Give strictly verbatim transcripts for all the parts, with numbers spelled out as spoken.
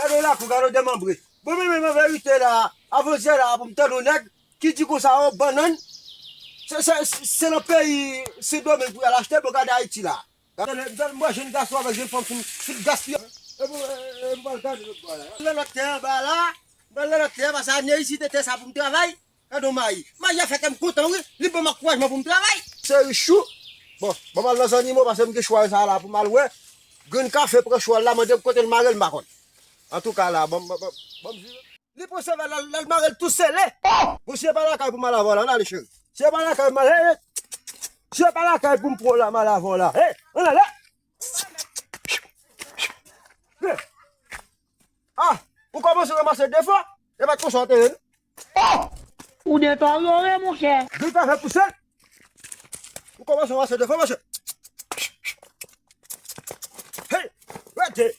Gade w lakou, gade w demanbre. Bon, men, men, men, verite la, avantyè la, pou m tande yon nèg ki di konsa, o, bannann, se, se, se nan peyi Sendomeng pou y al achte, bon, gade Ayiti la. Gade, gade, m wè jenn gason avèk jenn fanm fin, fin gaspiye. E pou, e, e pou m al gade lòt bò la. Nan lòt tè anba la, nan lòt tè, paske ane isit te sa pou m travay. Gade yon mayi. Mayi a fè kè m kontan, wi. Li ban m ankourajman pou m travay. Se Richou. Bon, ban m al nan zannimo, paske m gen chwal sa la pou m al wè. Grenn kafe pran chwal la, mande m kote l mare l, m pa konn. Antouka la, ban m, ban m, ban m, ban m vire. Li pran chwal la, l al mare l tou sele. Bon, si e pa lakay pou m al avè w la, ann ale, cheri. Si e pa lakay pou m al, hey, hey. Si e pa lakay pou m pran w la, m al avè w la. Hey, ann ale. Hey. Ah, ou kòmanse ranmase defo? E pa t konsa w te ye, non? Ou deteryore, monchè. Grenn kafe pouse. Ou kòmanse ranmase defo, monchè. Hey, rete.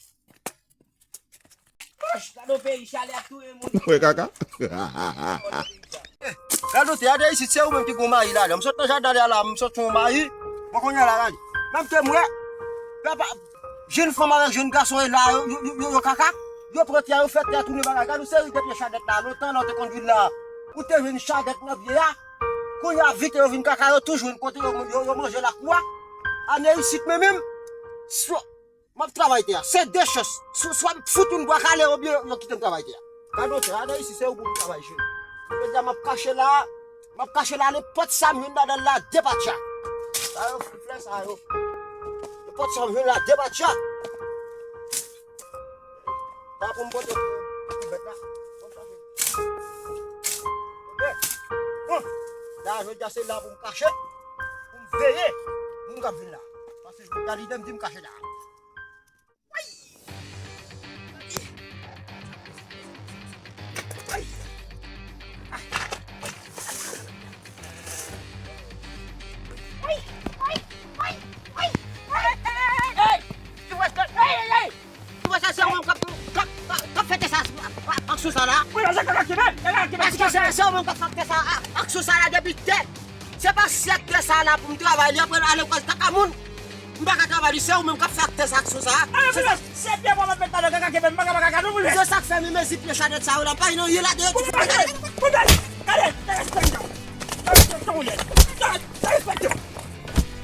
Gade yon peyi chalè ap touye moun. Wè kaka. Gade w te ade isit, se ou menm ki gon mayi ladan. M sot nan jaden la, m sot yon mayi. Bon, kounye a la, gade. Menm ke m wè, papa, jenn fanm avèk jenn gason e la, yo, yo, yo, yo kaka. Yo pran tè, yo fè tè tounen bagay. Gade yon seri de pye chadèt la, lontan la, w te konn vin la. Ou te jwenn chadèt nan pye a. Kounye a, vit yo vin kaka, yo tou jwenn kote yo, yo, yo manje lakou a. Ane isit, men menm, so, m ap travay tè a. Se de chans. Swa, swa m fout yon bwa kale oubyen yo kite m travay tè a. Gade yon tè, ane isi se ou pou m travay jwe. Jodi a m ap kache la, m ap kache la, nenpòt sa m jwenn ladan l la, depatcha. Sa yo fout flè sa yo. Nenpòt sa m jwenn la, depatcha. Sa pou m pote pou, pou bèt la. Bon, sa se. Oke. Bon. La, jodi a se la pou m kache, pou m veye moun k ap vin la. Paske jodi a li menm di m kache la. Ou wè sa, se ou menm k ap, k ap, k ap, k ap fè tè sa ak sou sa la? Èske se, se ou menm k ap fè tè sa ak sou sa la depi tè? Se pa si ak tè sa la pou m travay li, apre ale pral kaka moun. M pa ka travay li, se ou menm k ap fè ak tè sa ak sou sa. Se sa. Se pye mwen mèt met ladan kaka ke menm, m pa ka pa kaka non, pou lè. Se sa k fè m mezi pye chadèt sa yo la, pa gen anyen ladan yo ki fè. Gade, gade, gade, derespekte w. Derespekte w, ou lè. Derespekte w. Derespekte w.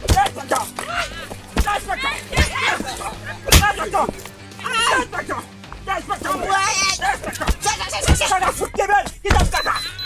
Derespekte w. Derespekte w. Derespekte w. Derespekte w. Derespekte w. Sa ka fout kenbe l, ki t ap kaka.